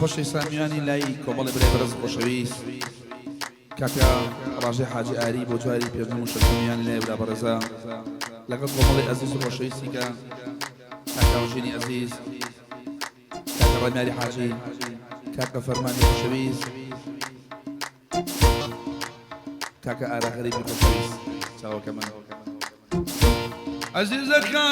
خۆشەویستان میوانی لای کۆمەڵی برای بەڕێز و خۆشەویست کاکە ڕاژەی حاجی ئاری بۆ جواری پێنجەم و شەشەم میوانی لای برا بەڕێزە لەگەڵ کۆمەڵی ئەزیز و خۆشەویستی کە کاکە هەوژینی ئەزیز کاکە ڕەمیاری حاجی کاکە فەرمانی خۆشەویست کاکە ئارا غەریبی خۆشەویست چاوەکە من عەزیزەکە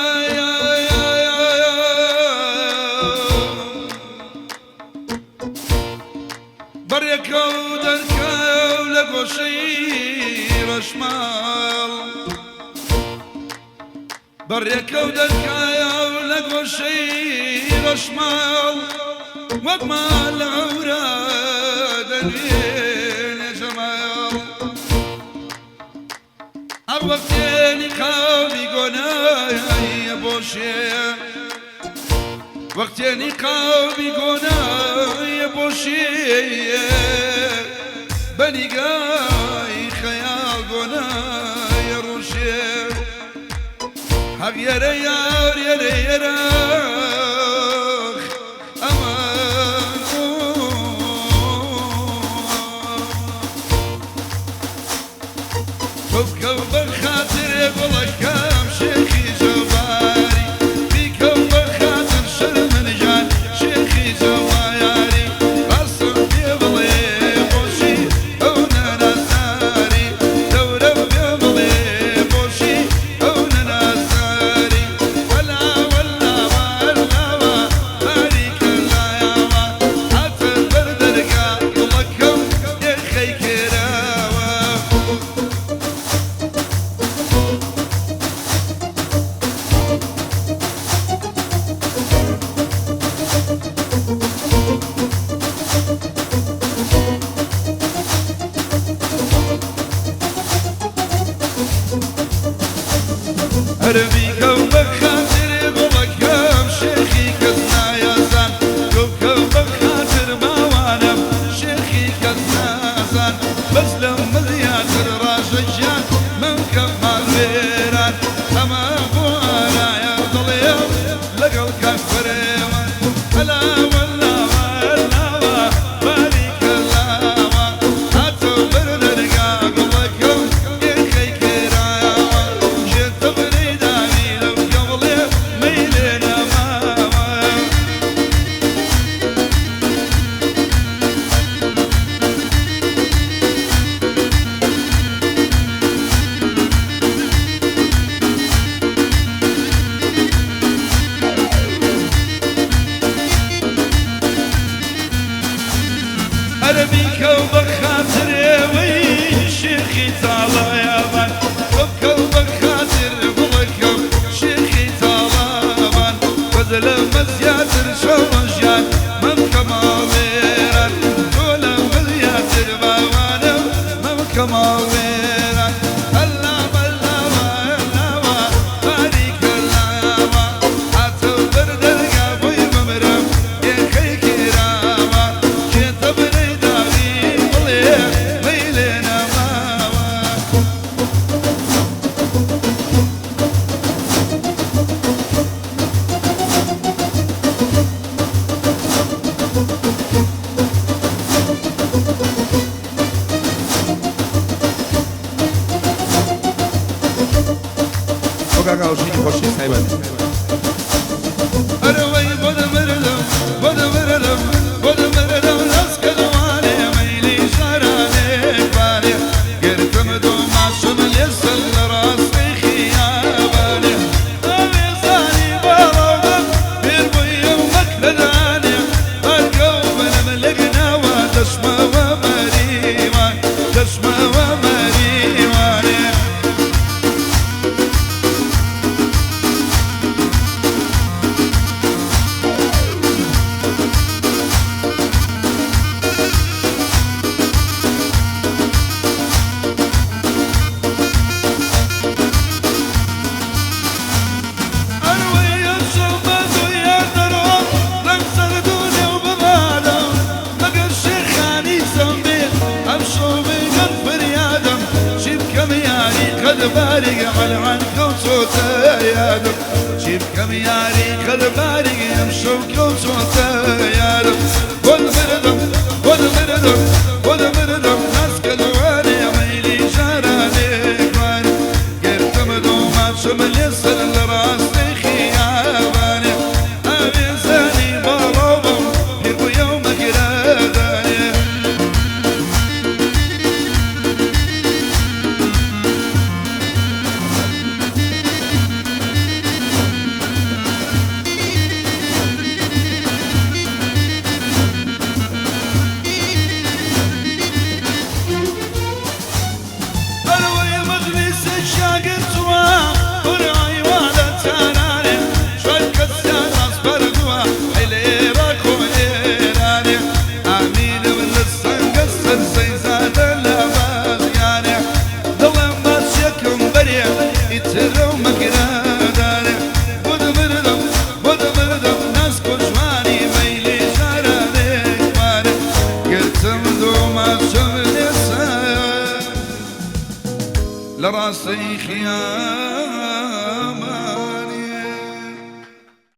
بەڕێکە و دەرکە و لە گۆشەی ڕەشماڵ بەڕێکە و دەرکایە و لە گۆشەی ڕەشماڵ وەک مال لە هەورا دەنوێنێ جەماڵ ئەو وەختێ نیقابی گۆنای بۆشێ وەختێ نیقابی گۆنای بۆشێ بە نیگای خەیاڵ گۆنای ڕوشێ حەق یەرە یار یەرە یەرە ئەمان تۆ بکەو بە خاترێ گوڵەکەم شێخی جەباری بیکەو بە خاتر شەرمن گیان شێخی جەوایاری ڕاستم پێ بڵێ بۆچی ئەو نەناساری دەورەم پێ بڵێ بۆچی ئەو نەناساری وەلا وەلاوە ئەلاوە باریکە لایاوە هاتە بەر دەرگا گوڵەکەم یەخەی کراوە. ئەرە بیکەو بە خاتر گوڵەکەم شێخی کەس نایەزان تۆ بکەو بە خاتر باوانم شێخی کەس نازان بەس لەم زیاتر ڕاژە گیان من کەم ماڵوێران ئەمە بۆ ئارایە دڵێم لەگەڵ کاک فەرێوان ئەلا وەلاوە ئەلاوە باریکە لاوە هاتە بەر دەرگا گوڵەکەم یەخەی کراوە کێ تەبرەی داوی لەو گەوڵێ مەیلێ نەماوە. ئەرە بیکەو بە خاترێوەی شێخی تاڵایابان تۆ بکەو بە خاتر گوڵەکەم شێخی تاڵابان بەس لەمە زیاتر شەوە ژیان مەم کەماڵێران تۆ لەمە زیاتر باوانم مەم کەماڵێران ئەلا بەلاوە ئەلاوە باریکە لاوە هاتە بەر دەرگا بۆی بمرم یەخەی کراوە کێ تەبرەی داوی بڵێ مەیلێ نەماوە. بۆ کاکە هەوژینی خۆشەویست تایبەت. ئەرەوەی بۆ دەمردم بۆ دەمردم بۆ دەمردم لەسکەدوانێ مەیلی ژارانێک بارێ گرتم دوو ماشم لێسەر لە ڕاستی خیابانێ ئاوێزانی باڵاودم فێر بوویم وەک لەدانێ بارگە و بنم لەگناوە دەشمەوە مەریوان دەشمەوە مەریوانێ. ئەروەی ئەمشەو بە دویا دەڕۆم لەم سەردونێ و ببادەم مەگەر شێخانی زەمبێ ئەمشەو بگەم فریادم چی بکەم یاری قەد باریک عەلعەن کەوتۆتە یادم چی بکەم یاری قەد باریک ئەمشەو کەوتۆتە یادم. بۆت مردم بۆت مردم بۆت مردم ناسکە جوانێ مەیلی جارانێ جوانێ گرتم دوو ماچم لێ سەر لە ڕاستی خیابانێ ئاوێزانی باڵاو بم پیر بوویە و مەگرەدانێ. ئەرەوەی مەجلیسێکیا گرتووە قورعەی وا لە تارانێ چوار کەسیان ڕاسپاردووە ئەی لە ئێراق و ئێرانێ ئامینم لە سەنگە سەر سەیزادە لە بازیانێ دڵم ماچێکم بەرێ ئیتر ئەو مەگرەدانێ بۆت مردم بۆت مردم ناسک و جوانی مەیلی جارانێ جوانێ گرتم دوو ماچم لێ سەر لە ڕاستەی خیابانێ.